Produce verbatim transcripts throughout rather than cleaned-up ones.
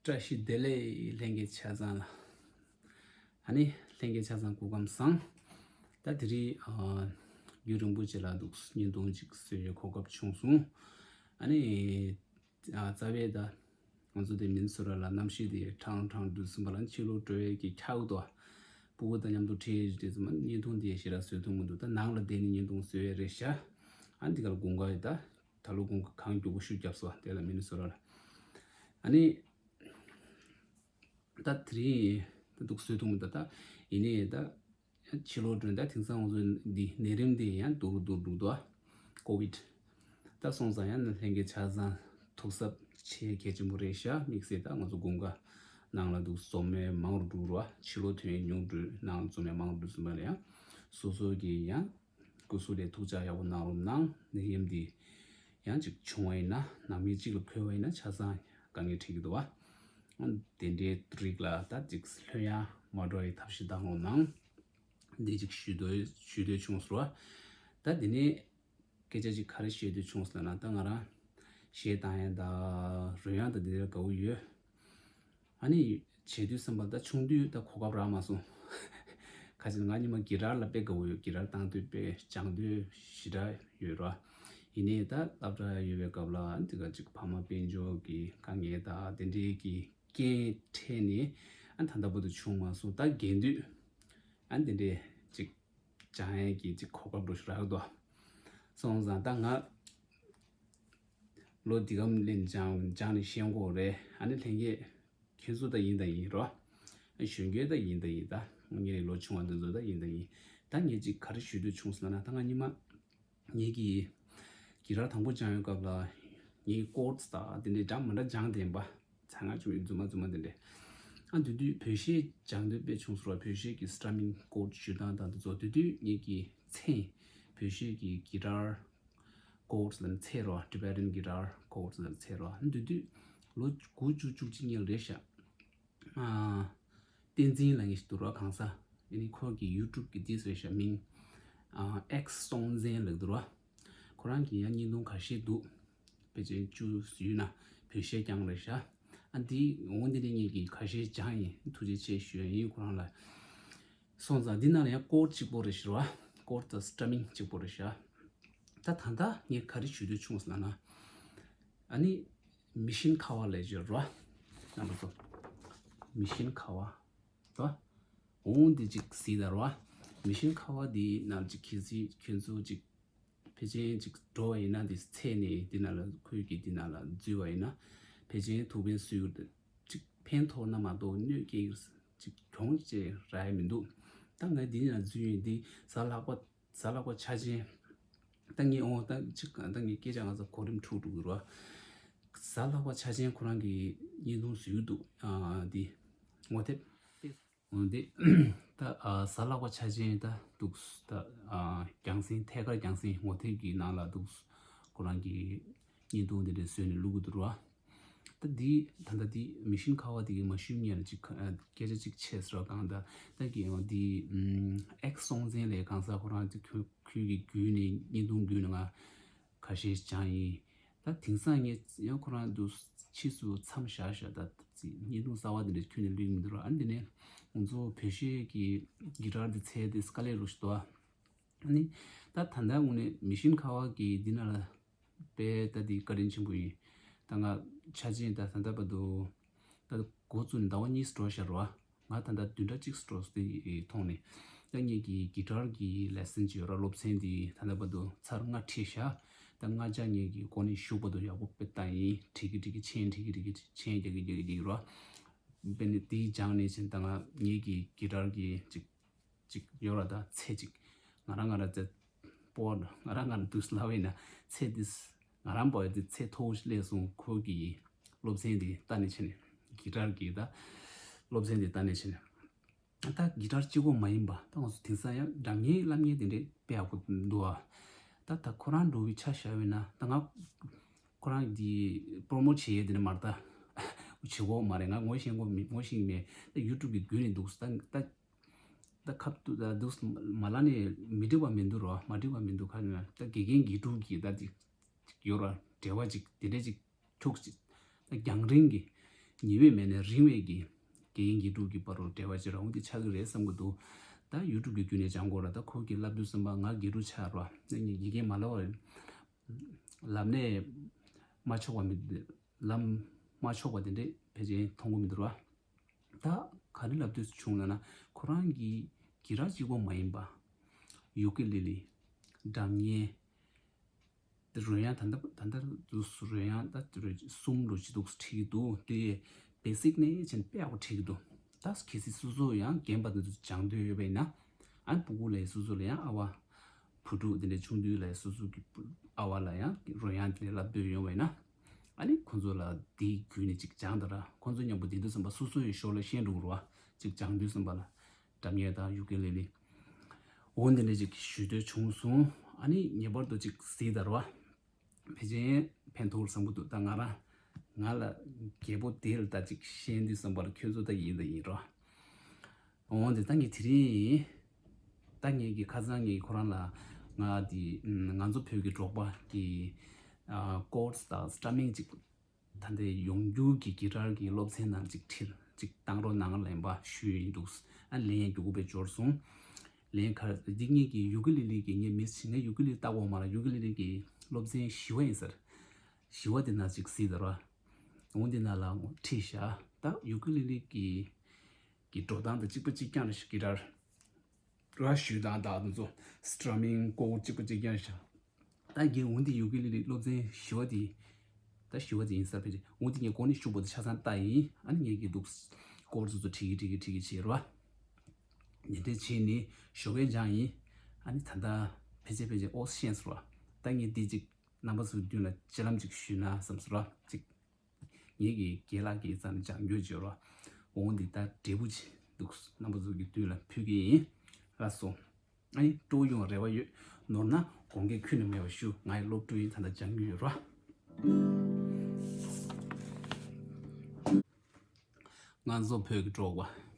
བཀྲ་ཤིས་བདེ་ལེགས། ལྷན་རྒྱས་ཆ་ཚང་ལ། ཨ་ནི་ལྷན་རྒྱས་ཆ་ཚང་སྐུ་ཁམས་བཟང་། ད་དེ་རིང་ཨ་རྒྱུན་རིང་པོ་ཅིག་ལ་འདུག་བརྙན་ཐུང་ཅིག་བཟོ་ཡའི་གོ་སྐབས་བྱུང་སོང་། ཨ་ནི་ཨ་རྩ་བའི་ད་ང་ཚོ་དེ་མིན་སུ་ར་ལ་གནམ་གཤིས་དེ་ཁྲང་ཁྲང་འགྲོ་སོང་བ་ལ་ཕྱི་ལོགས་འགྲོ་ཡས་ཀྱི་འཁྱག་འདུག་ཕྲུ་གུ་དང་མཉམ་དུ་ཁྲིད་ཡས་དེ་ཚོ་མ་བརྙན་ཐུང་དེ་ཞེ་དྲག་བཟོ་ཐུབ་མི་འདུག་ད་ནང་ལ་བསྡད་ནས་བརྙན་ཐུང་བཟོ་ཡས་རེད་ཤག་ཨ་འདི་ག་ལ་དགུན་ཁ་ཡོད་ད། ད་ལོ་དགུན་ཁ་གངས་མགྱོགས་པོ་ཤུགས་བརྒྱབ་སོང་དེ་ལ་མིན་སུ་ར་ལ། ཨ་ནི་ད་དེ་རིང་ད་འདུག་བཟོ་ཐུབ་མི་འདུག་ད་ཡིན་ནའི་ད་ཕྱི་ལོགས་འགྲོ་ད་དེང་སང་ང་ཚོ་འདི་ནད་རིམས་འདི་ཡང་སྡུག་རུ་སྡུག་རུ་འགྲོ་འདུག་ཨ་ཀོ་བིད། ད་སོང་ཙང་ཡང་ན་ལྷན་རྒྱས་ཆ་ཚང་ཐུགས་གཟབ་ཆེ་གལ་ཆེན་པོ་རེད་ཤག་དམིགས་བསལ་ད་ང་ཚོ་དགུན་ཁ་ནང་ལ་འདུག་འཛོམས་མེད་མང་རུ་འགྲོ་རུ་ཨ་ཕྱི་ལོགས་ཐོན་ཉུང་འགྲོ་ནང་འཛོམས་མེད་མང་རུ་འགྲོ་སོང་བ་ལ་ཡང་སོ་སོ་གི་ཡང་སྐུ་གཟུགས་ལ་ཐུགས་ཅག་ཡག་པོ་གནང་རོགས་གནང་། ནད་ཡམས་འདི་ཡང་ཅིག་བྱུང་བ་ཡིན་ན་ནང་མི་གཅིག་ལ་འཁོལ་བ་ཡིན་ན་ཆ་ཚང་དཀའ་ངལ་འཕྲད་ཀྱི་འདུག་བ། དེ་འདྲའི་རིགས་ལ་ད་ཅིག་ལྷོད་ཡངས་མ་འགྲོ་བའི་ཐབས་ཤེས་གཏང་རོགས་གནང་། འདི་ཅིག་ཞུ་འདོད་ཞུ་འདོད་བྱུང་སོང་བ། ད་དེ་ནས་སྐད་ཆ་ཅིག་ག་རེ་བཤད་འདོད་བྱུང་སོང་ལབ་ན་ད་ང་རང་གཞས་བཏང་ཡ་ད་རོལ་དབྱངས་ད་འདི་འདྲ་དགའ་བོ་ཡོད། ཨ་ནི་བྱེད་དུས་བསམ་པ་ད་ཆུང་དུས་ད་གོ་སྐབས་རག་མ་སོང་། ཁ་ཅིག་ང་ཉི་མ་གི་ཊར་ལ་དཔེ་དགའ་བོ་ཡོད། གི་ཊར་བཏང་དུས་དཔེ་སྦྱང་དུས་ཞེ་དྲག་ཡོད་ར། ཡིན་ནའི་ད་སློབ་གྲྭ་ཡོད་པའི་སྐབས་ལ་འདི་ག་ཅིག་ཕ་མ་དཔལ་འབྱོར་གྱི་དཀའ་ངལ་དང་དེ་འདྲའི་གི་རྐྱེན་འཕྲད་ནས་ཨ་ད་ལྟ་བར་དུ་བྱུང་མ་སོང་། ད་རྒན་དུས་ཨ་འདི་འདྲའི་ཅིག་སྦྱང་ཡས་ཀྱི་ཅིག་གོ་སྐབས་འགྲོ་ཞིག་རག་འདུག་སོང་ཙང་ད་ང་ལོ་འདི་གམ་ལེན་སྦྱང་སྦྱང་ནས་ཤེས་གོ་རེད། ཨ་ནི་ལྷན་རྒྱས་ཁྱེད་ཚོ་ད་ཡིན་ད་ཡིན་རོ། གཞོན་སྐྱེས་ད་ཡིན་ད་ཡིན་ད། ངའི་ལོ་ཆུང་བ་འདི་ཚོ་ད་ཡིན་ད་ཡིན། ད་ངས་ཅིག་ག་རེ་ཞུ་འདོད་བྱུང་སོང་ན་ད་ང་ཉི་མ་ངེད་ཀྱི་གི་ཊར་དང་པོ་སྦྱང་ཡོད་སྐབས་ལ་ངའི་ཀོར་ཌི་སི་དང་དེ་འདྲའི་འདྲ་མི་འདྲ་སྦྱང་བསྡད་པ་ཚང་མ་བྱུང་ཡོད་རྫུན་མ་རྫུན་མ་དེ་འདྲས། ཨ་དེ་དུས་བོད་གཞས་སྦྱང་འདོད་དཔེ་བྱུང་སོང་བ། བོད་གཞས་ཀྱི་སི་ཊམ་མིང་ཀོར་ཌི་སི་ཞུ་སྟངས་དང་དེ་ཚོ་དེ་དུས་ངེད་ཀྱི་མཚན་བོད་གཞས་ཀྱི་གི་ཊར་ཀོར་ཌི་སི་ལབ་ནས་འཚོལ་རོགས། ཊི་བེ་ཊན་གི་ཊར་ཀོར་ཌི་སི་ལབ་ནས་འཚོལ་རོགས། ཨ་དེ་དུས་ལོ་དགུ་བཅུ་བཅུ་གཅིག་ཉིན་རེད་ཤག་ཨ། བསྟན་འཛིན་ལབ་མཁན་ཞིག་འདུག་ར་གང་ཟག་ཨ་ནི་ཁོ་གི་ཡུ་ཊུབ་གི་དེ་རེད་ཤག་མིང་ཨ་ཨེག་སོང་ཟན་ལབ་འདུག་ར། ཁོ་རང་གི་ཡང་བརྙན་ཐུང་ཁ་ཤས་འདུག་ཕལ་ཆེར་བཅུ་ཡོད་ན་བོད་གཞས་རྐྱང་རེད་ཤག་ཨ་འདི་འོ་འདི་ནས་ངེད་ཀྱི་ཁ་ཤས་སྦྱངས་ཡིན། ཐུགས་རྗེ་ཆེ་ཞུ་ཡ་ཡིན་ཁོ་རང་ལ། སོང་ཙང་འདི་ནང་ལ་ཡང་ཀོར་ཌི་གཅིག་པོ་རེད་ཤག་ར། ཀོར་ཌི་དང་སི་ཊམ་མིང་གཅིག་པོ་རེད་ཤག་ད་ད་ལྟ་ངས་ག་རེ་ཞུ་འདོད་བྱུང་སོང་ལབ་ན། ཨ་ནི་མི་ཤིན་ཁ་བ་ལབ་ཡོད་ར། རྣམ་པ་ཚོ། མི་ཤིན་ཁ་བ། ད་འོང་འདི་གཅིག་གཟིགས་དང་ར། མི་ཤིན་ཁ་བ་འདི་ནང་གཅིག་གི་གཟིགས་ཁྱོད་ཚོ་གཅིག་ཕལ་ཆེར་གཅིག་འགྲོ་བ་ཡིན་ན་འདི་འཚོལ་ནས་འདི་ནང་ལ་ཁོས་ཀྱི་འདི་ནང་ལ་འཛུལ་བ་ཡིན་ན་ཕལ་ཆེར་ཐུགས་ཕན་གསོས་ཡོད། གཅིག་ཕན་ཐོགས་ན་མ་གཏོགས་གནོད་སྐྱེལ་གཅིག་གྱོང་ཅིག་རག་ཡ་མི་འདུག་ད་ངས་འདི་ནང་འཛུལ་ཡིན་འདི་གཟའ་ལྷག་པ་གཟའ་ལྷག་པ་ཆ་ཅན། ད་ངས་འོང་ད་ཅིག་ད་ངས་སྐད་ཆ་ང་ཚོ་གོ་རིམ་འཁྲུག་འགྲོ་གི་རེད་བ། གཟའ་ལྷག་པ་ཆ་ཅན་ཁོ་རང་གི་བརྙན་ཐུང་བཟོས་འདུག་ཨ་འདི་ངོ་དེབ། འོང་འདི་ད་ཨ་གཟའ་ལྷག་པ་ཆ་ཅན་ད་འདུག་ད་ཨ་རྒྱང་སྲིང་ཐད་ཀར་རྒྱང་སྲིང་ངོ་དེབ་ཀྱི་ནང་ལ་འདུག་ཁོ་རང་གི་བརྙན་ཐུང་འདི་འདྲ་བཟོས་ནས་བླུག་གི་འདུག་ར། ད་འདི་ད་ལྟ་འདི་མི་ཤིན་ཁ་བ་འདི་གི་མ་ཞུས་སྔོན་ལ་ཅིག་ཨ་སྐད་ཆ་ཅིག་བྱས་ཟེར་བ་གང་ད་ད་གི་འོང་འདི་ཨེག་སོང་ཟན་ལས་གང་ཟག་ཁོ་རང་ཅིག་ཁོ་ཁོའི་གི་བརྒྱུད་ནས་བརྙན་ཐུང་བརྒྱུད་ནས་ང་ཁ་ཤས་སྦྱངས་ཡིན། ད་དེང་སང་ངས་ཡང་ཁོ་རང་དུ་ཕྱིས་སུ་མཚམས་བཞག་བཞག་ད་བརྙན་ཐུང་གསར་བ་དེ་འདྲ་ཁྱོན་ནས་བླུག་མི་འདུག་ར། ཨ་འདི་ནས་ང་ཚོ་བོད་གཞས་ཀྱི་གི་ཊར་འདི་འཚོལ་དེ་དཀའ་ལས་རུ་ཞིག་འདུག་ཨ་ནི་ད་ད་ལྟ་དངོས་གནས་མི་ཤིན་ཁ་བ་གི་འདི་ན་ལ་དཔེ་ད་འདི་བཀའ་དྲིན་ཆེན་པོ་ཡིན། ད་ང་ཆ་ཅན་ད་ད་ལྟ་བར་དུ་ད་འགོ་བཙུགས་ནས་ཟླ་བ་གཉིས་འགྲོ་ཤག་ར། ང་ད་ལྟ་བདུན་ཕྲག་གཅིག་འགྲོ་སྟེ་མཐོང་ནས་ད་ངེད་ཀྱི་གི་ཊར་གྱི་ལེ་སན་ཅིག་ཡོད་ར། སློབ་ཚན་འདི་ད་ལྟ་བར་དུ་ཚར་ལྔ་ཁྲིད་ཤག་ད་ལྔ་ཆ་ངེད་ཀྱི་གོ་གནས་ཞུགས་བར་དུ་ཡག་པོ་དཔེ་བཏང་ཡིན། ཁྲིད་ཀྱི་ཁྲིད་ཀྱི་མཆན་ཁྲིད་ཀྱི་ཁྲིད་ཀྱི་མཆན་རྒྱག་གི་རྒྱག་གི་རྒྱག་གི་ར། དཔེ་ནི་དེའི་སྦྱངས་ནས་ཕྱིན་ད་ང་ངེད་ཀྱི་གི་ཊར་གྱི་ཅིག་ཅིག་ཡོད་ར། ད་ཚེ་ཅིག་ང་རང་ང་ར་ཚེ་སྤོ་བ་ང་རང་ང་ར་འདུག་ལབ་ཡིན་ན་ཚེ་འདི་ང་རང་པོ་ཡ་འདི་ཚེ་མཐོ་བོ་ཞིག་སླེབས་སོང་། ཁོ་གི་སློབ་ཚན་འདི་ལྟ་ནས་ཕྱིན་ནས་གི་ཊར་གྱི་ད་སློབ་ཚན་འདི་ལྟ་ནས་ཕྱིན་ནས་ད་གི་ཊར་གཅིག་པོ་མ་ཡིན་པ་ད་ང་ཚོ་དེང་སང་ཡང་སྒྲ་སྙན་བསླབ་མཁན་དེ་འདྲས་དཔེ་ཡག་པོ་འདུག་ཨ། ད་ད་ཁོ་རང་འགྲོ་བའི་ཆ་བཞག་པ་ཡིན་ན་ད་ང་ཁོ་རང་འདི་པྲོ་མོ་ཊི་བྱེད་ཡས་དེ་འདྲ་མ་རེད། ད་བྱེད་དགོས་མ་རེད། ང་ངོ་ཤེས་ངོ་མི་ངོ་ཤེས་མེད། ད་ཡུ་ཊུབ་གི་བརྒྱུད་ནས་འདུག་ད་ད། ད་ཁབ་ཏུ་ད་འདུག་མ་ལ་ནས་མི་འགྲིག་པ་མི་འདུག་རོ། མ་འགྲིག་པ་མི་འདུག་ཁ་ནས་ད་དགེ་རྒན་དགེ་ཕྲུག་གི་ད་ཅིག་ཅིག་ཡོད་ར། འབྲེལ་བ་ཅིག་དེ་འདྲས་ཅིག་ཁྱུག་ཅིག་ད་རྒྱང་རིང་གི་ ཉེ་བའི་མེད་ནས་རིང་བའི་གི་དགེ་རྒན་དགེ་ཕྲུག་གི་བར་རུ་འབྲེལ་བ་ཅིག་རང་དེ་ཆགས་ཀྱི་རེད་བསམ་གྱི་འདུག་ད་ཡུ་ཊུབ་ཀྱི་བརྒྱུད་ནས་སྦྱང་དགོས་ར། ད་ཁོ་གིས་བསླབ་དུས་ཙམ་པ་ང་དགེ་ཕྲུག་ཆགས་ར། ད་ངས་དགེ་རྒན་མ་ལབ་པ་རེད། ལབ་ནས་མ་ཆོག་པ་མི། ལམ་མ་ཆོག་པ་དེ་འདྲས་ཕལ་ཆེར་མཐོང་གི་མི་འདུག་ར། ད་ག་རེ་ལབ་འདོད་བྱུང་ལབ་ན། ཁོ་རང་གིས་གི་ར་གཅིག་པོ་མ་ཡིན་པ། ཡུ་ཀེ་ལི་ལི། སྒྲ་སྙན། དེ་རོལ་དབྱངས་ད་ལྟ་ད་ལྟ་དུས་སུ་རོལ་དབྱངས་ད་རོལ་གསུམ་རུ་ཅི་འདུག་ཁྲིད་ཀྱི་འདུག་དེ་བེ་སིག་ནས་བྱས་ནས་དཔེ་ཡག་པོ་ཁྲིད་ཀྱི་འདུག་ད་གལ་སྲིད་སོ་སོ་ཡང་རྒན་པ་དེ་ཚོ་སྦྱང་འདོད་ཡོད་པ་ཡིན་ན། ཨ་ནི་སྤུ་གུ་ལ་སོ་སོ་ལ་ཡང་ཨ་བ། བུ་ཕྲུག་དེ་འདྲའི་ཆུང་དུས་ལ་སོ་སོ་གི་ཨ་བ་ལ་ཡང་རོལ་དབྱངས་དེ་འདྲའི་བསླབ་འདོད་ཡོད་པ་ཡིན་ན། ཨ་ནི་ཁོང་ཚོ་ལ་དེའི་བརྒྱུད་ནས་ཅིག་སྦྱང་དང་ར། ཁོང་ཚོ་མཉམ་པོ་བསྡད་དུས་ཙམ་པ་སོ་སོ་ཡི་ཞོར་ལ་ཤེས་འགྲོ་གི་རེད་བ། ཅིག་སྦྱང་དུས་ཙམ་པ་ལ་སྒྲ་སྙན་དང་ཡུ་ཀེ་ལི་ལི། འོ་འདི་འདྲ་ཅིག་ཞུ་འདོད་བྱུང་སོང་། ཨ་ནི་ངེས་པར་དུ་ཅིག་གཟིགས་དང་ར་བ། ཕལ་ཆེར་ཕན་ཐོགས་བསམ་གྱི་འདུག་ད་ང་རང་ང་ལ་རྒད་པོ་དེ་ལ་ད་ཅིག་ཤེས་དུས་ཙམ་པ་ལ་ཁྱོད་ཚོ་ད་ཡིན་ད་ཡིན་ར། འོ་འདི་ད་ངས་དེ་རིང་ད་ངས་ཀྱི་ཁ་སང་ངས་ཁོ་རང་ལ་ང་དེ་ང་ཚོ་བོད་ཀྱི་འབྲོག་པ་གི་ཀོར་སི་དང་སི་ཊ་མིང་ཅིག་ད་ལྟའི་ཡོང་རྒྱུ་གི་གི་ཊར་གི་སློབ་ཚན་ནང་ཅིག་ཁྲིད་ཅིག་བཏང་རོགས་གནང་ལན་པ་ཞུས་ཡིན་འདུག་ཨ་ལན་ཡང་མགྱོགས་པོ་འབྱོར་སོང་། ལན་ཁར་འདི་ངེད་ཀྱི་ཡུ་ཀེ་ལི་ལི་གི་ངས་མིས་བྱེད། ངས་ཡུ་ཀེ་ལི་ལི་ལྟ་གོ་མ་ལ། ཡུ་ཀེ་ལི་ལི་གི་སློབ་ཚན་བཞི་བ་ཡིན་ཟེར། བཞི་བ་དེ་ན་ཅིག་གཟིགས་དང་ར། འོ་འདི་ན་ལ་ཁྲིད་བཞག་ད་ཡུ་ཀེ་ལི་ལི་གི་གི་འགྲོ་སྟངས་དང་གཅིག་པ་གཅིག་རྐྱང་རེད་ཤག་གི་ཊར་ར་ཞུས་དང་ད་དུང་ཚོ་སི་ཊ་མིང་ཀོར་གཅིག་པ་གཅིག་རྐྱང་རེད་ཤག་ད་ངས་འོ་འདི་ཡུ་ཀེ་ལི་ལི་སློབ་ཚན་བཞི་བ་དེ། ད་བཞི་བ་དེ་ཡིན་ས་ཕལ་ཆེར་འོ་འདི་ངས་གོང་ནས་ཤུགས་པོ་དེ་ཆ་ཚང་ལྟ་ཡིན། ཨ་ནི་ངས་ཀྱི་འདུག་ཀོར་ཚོ་ཚོ་ཁྲིད་ཀྱི་ཁྲིད་ཀྱི་ཁྲིད་ཀྱི་བྱེད་ར། འདི་འདྲས་བྱས་ནས་ཞོགས་ཀས་སྦྱངས་ཡིན། ཨ་ནི་ད་ལྟ་ཕལ་ཆེར་ཕལ་ཆེར་ཨོ་ཤེས་སོང་ར། ད་ངས་འདི་ཅིག་རྣམ་པ་ཚོའི་མདུན་ལ་སྤྱན་ལམ་ཅིག་ཞུས་ན་བསམ་སོང་ར། ཅིག་ངེད་ཀྱི་རྒན་ལགས་ཀྱི་རྩ་ནས་སྦྱང་རྒྱུ་བརྗོད་རོགས། འོང་འདི་ལྟར་འབྲས་བུ་ཆེ་འདུག་རྣམ་པ་ཚོ་གི་མདུན་ལ་ཕུལ་གྱི་ཡིན། ལགས་སོ། ཨ་ནི་སྤྲོ་ཡོང་རེ་བ་ཡོད། ནོར་ན་དགོངས་འགལ་ཁྱོན་ནས་མེད་པ་ཞུ། ང་ཡི་སློབ་ཕྲུག་ཡིན། ད་ལྟ་སྦྱང་རྒྱུ་ཡོད་རོགས། ང་ཚོ་བོད་ཀྱི་འབྲོག་པ།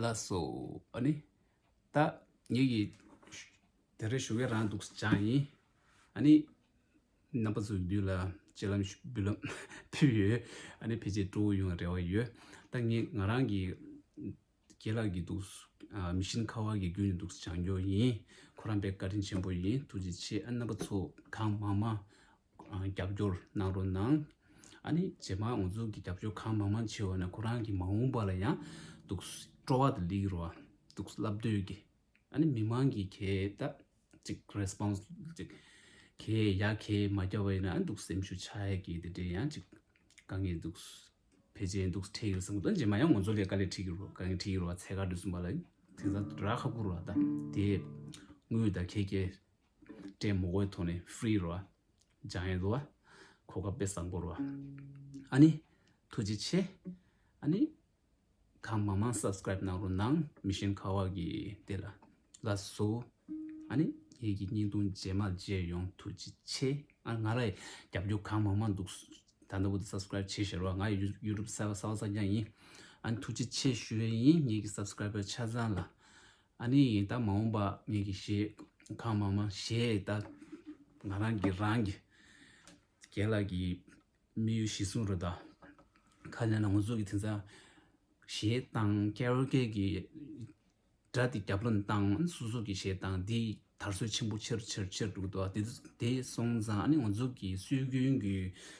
ལགས་སོ། ཨ་ནི། ད་ངེད་ཀྱིས་དེ་རིང་ཞོགས་ཀས་རང་འདུག་སྦྱངས་ཡིན། ཨ་ནི། རྣམ་པ་ཚོའི་མདུན་ལ་སྤྱན་ལམ་འབུལ་ལམ་ཕུལ་ཡོད། ཨ་ནི་ཕལ་ཆེར་སྤྲོ་བོ་ཡོང་རེ་བ་ཡོད། ད་ངས་ང་རང་གི་རྒན་ལགས་ཀྱི་འདུག་ཨ། མི་ཤིན་ཁ་བ་གི་བརྒྱུད་ནས་འདུག་སྦྱང་རྒྱུ་ཡིན། ཁོ་རང་དཔེ་བཀའ་དྲིན་ཆེན་པོ་ཡིན། ཐུགས་རྗེ་ཆེ། ཨ། རྣམ་པ་ཚོ་གང་མང་མང་། ཨ། རྒྱབ་སྐྱོར་གནང་རོགས་གནང་། ཨ་ནི་རྗེས་མ་ང་ཚོ་གི་རྒྱབ་སྐྱོར་གང་མང་མང་བྱེད་པ་ན་ཁོ་རང་གི་མ་འོངས་པ་ལ་ཡང་འདུག་སྤྲོ་བ་དང་ལིག་རོ་འདུག་ལབ་འདོད་ཀྱི། ཨ་ནི་མི་མང་གི་གས་ད་ཅིག་རེ་སི་པོན་སི་ཅིག་གས་ཡ་གས་མ་རྒྱབ་པ་ཡིན་ན་ཨ་འདུག་སེམས་ཤུགས་ཆག་ཡ་གི་དེ་འདྲའི་ཡང་ཅིག་དཀའ་ངལ་འདུག་ཕལ་ཆེར་འདུག་འཕྲད་ཡོད་བསམ་གི་འདུག་རྗེས་མ་ཡང་ང་ཚོ་ལས་དཀའ་ལས་འཕྲད་ཀྱི་རོ། དཀའ་ངལ་འཕྲད་ཀྱི་རོ། ཚད་ག་འདྲ་གསུངས་པ་ལ་དེང་སང་རག་ཁག་པོ་རོ། ད་དེ་དངུལ་དང་ཁེ་ཁེ་སྤྲད་མ་དགོས་ཐོག་ནས་ཧྥི་རི་རོ། སྦྱང་ཡས་རོ། གོ་སྐབས་དཔེ་བཟང་པོ་རོ། ཨ་ནི་ཐུགས་རྗེ་ཆེ། ཨ་ནི་གང་མང་མང་སབ་སི་ཀ་རེབ་གནང་རོགས་གནང་། མི་ཤིན་ཁ་བ་གི་དེ་ལ། ལགས་སོ། ཨ་ནི་ངེད་ཀྱི་བརྙན་ཐུང་རྗེས་མ་མཇལ་ཡོང་། ཐུགས་རྗེ་ཆེ། ཨ། ང་ལ་རྒྱབ་སྐྱོར་གང་མང་མང་འདུག་ད་ལྟ་བུ་དུ་སབ་སི་ཀ་རེབ་བྱེད་ཤེར་བ། ང་ཡུ་ཡུ་ཊུབ་གསར་པ་གསར་པ་གསར་རྐྱང་ཡིན། ཨ་ནི་ཐུགས་རྗེ་ཆེ་ཞུ་ཡས་ཡིན་ངེད་ཀྱི་སབ་སི་ཀ་རེ་བར་ཆ་ཚང་ལ། ཨ་ནི་ད་མ་འོངས་པ་ངེད་ཀྱི་གཞས་གང་མང་མང་གཞས་ད་ང་རང་གི་རང་གི་རྒན་ལགས་ཀྱི་དམིགས་ཡུལ་གཞི་བཟུང་རེད་ད། ག་རེ་ལབ་ན་ང་ཚོ་གི་དེང་སང་གཞས་བཏང་ཀེ་རོ་ཀེ་གི་སྒྲ་དེ་རྒྱབ་ལོགས་ནས་བཏང་སོ་སོ་གི་གཞས་བཏང་དེ་དར་སྲོལ་ཆེན་པོ་ཆེ་རུ་ཆེ་རུ་ཆེ་རུ་འགྲོ་གི་འདུག་དེ་དེ་སོང་ཙང་ཨ་ནི་ང་ཚོ་གི་སྲོལ་རྒྱུན་གྱི་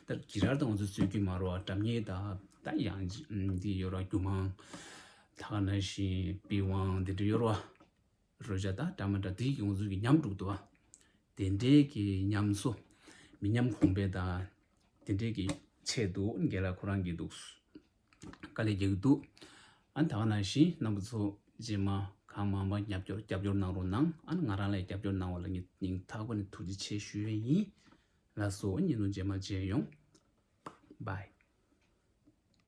ད་གི་རར་དང་ང་ཚོ་སྲོལ་རྒྱུན་མ་རོ། སྒྲ་སྙན་དང་ད་ཡང་འདི་ཡོད་ར། རྒྱུ་མང་ད་ག་ནང་བཞིན་པི་ཝང་དེ་འདྲ་ཡོད་ར། རོལ་ཆ་དང་ཌ་མ་ཌ་དེ་ཡོངས་རྫོགས་ཀྱི་ཉམས་འགྲོ་གི་འདུག་བ། དེ་འདྲའི་གི་ཉམས་གསོ་མི་ཉམས་གོང་འཕེལ་དང་དེ་འདྲའི་གི་ཆེད་དུ་རྒན་ལགས་ཁོ་རང་གིས་འདུག་དཀའ་ལས་རྒྱག་གི་འདུག་ཨ་ནི་ད་ག་ནང་བཞིན་རྣམ་པ་ཚོ་རྗེས་མ་གང་མང་མང་རྒྱབ་སྐྱོར་རྒྱབ་སྐྱོར་གནང་རོགས་གནང་། ཨ་ནི་ང་རང་ལ་རྒྱབ་སྐྱོར་གནང་བ་ལ་ངས་སྙིང་ཐག་པ་ནས་ཐུགས་རྗེ་ཆེ་ཞུ་ཡས་ཡིན། ལགས་སོ། བརྙན་ཐུང་རྗེས་མ་མཇལ་ཡོང་། བཱའི།